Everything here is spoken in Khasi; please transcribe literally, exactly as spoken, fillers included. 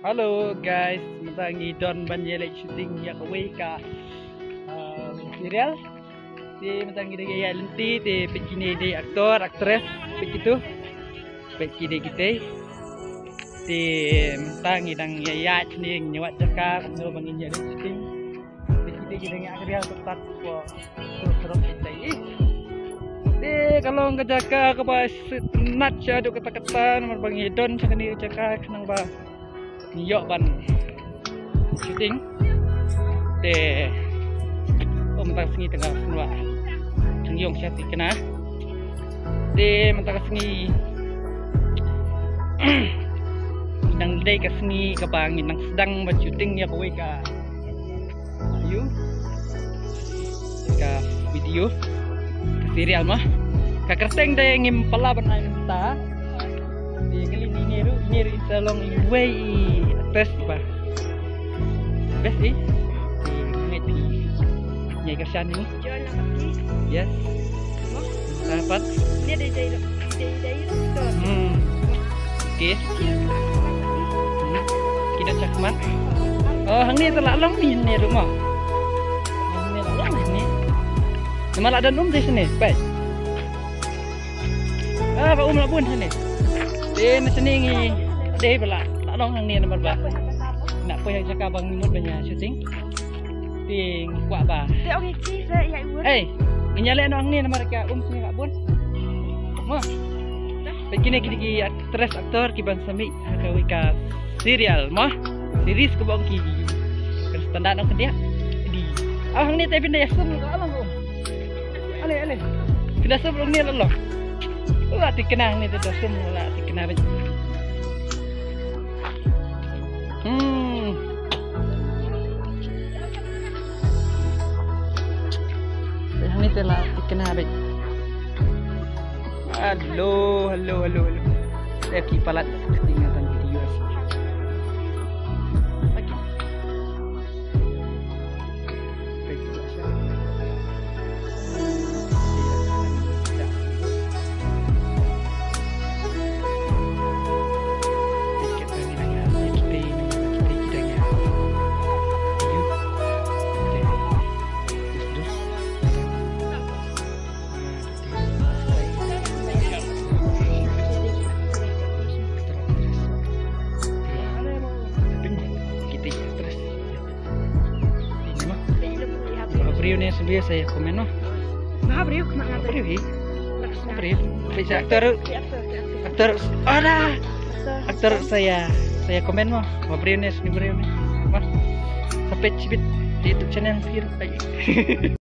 Hello guys, mynta ngi don ban ïa leit shooting ïa kawei ka, uh, serial. Te mynta ngi dang ïaid lynti, te peit kine dei actor, actress, peit kitu. Peit ki dei kitei. Te mynta ngi dang ïaid shane, ngi wad jaka kumno ba ngin ïa leit shooting. Peit kine dei ki dang ïa ka serial, to pat ko. Te ka long ka jaka kaba sngewtynnat shaduh katta katta namar ba ngi don sha kane ka jaka khnang ba ngi ïoh ban shooting. Te, oh, mynta ka sngi tang ka sngi ba ngi ïong sha tikna. Te mynta ka sngi nang dei ka sngi kaba ngi nang sdang ban shooting ïa kawei ka, you, ka video, ka serial mo. Ka kyrteng de ngim pala ban ai mynta. Te kali ni, ni ruh, ni ruh in sa long iwei i actress ba best i. Te ngai ti, ngai ka shan ni. Yes. Dapat. Ni dei dei dei dei. Hmm. Okey. Hmm. Kino chakmat. Oh, hangne te la long ni, hangne ruh mo. Hangne la long ni. Namar la don um te shane, pai. Ah, ba um la bun hangne. Te na shane ngi dei ba la, la long hangne namar ba na poi ha jaka ba ngi mut ban ïa shooting. Te ngi kwah ba. Te ong ïa ki sa ïa i wut. Ei, ngin ïa leh noh hangne namar ka um shane la bun. Mo. Te kine ki dei ki actress actor ki ban sa mih ha kawei ka serial mo. Series kaba ong ki. Ka standard ong khyndiat. Di. Ah, hangne te pynda ïasum ka long. Ale, ale. Pynda sum long ni la long. La tikna hangne te da sum la tikna beit. Hmm. Te hangne te la tikna beit. Hello, hello, hello, hello. Te ki palat, kita ingatan video. Lagi. Briew ne sendiri saya komen noh. Briew hi. Briew. Bisa aktor. Aktor. Ada. Aktor saya, saya komen noh. Briew ne sendiri briew ne. Wah. Sampai cibit di YouTube channel sendiri.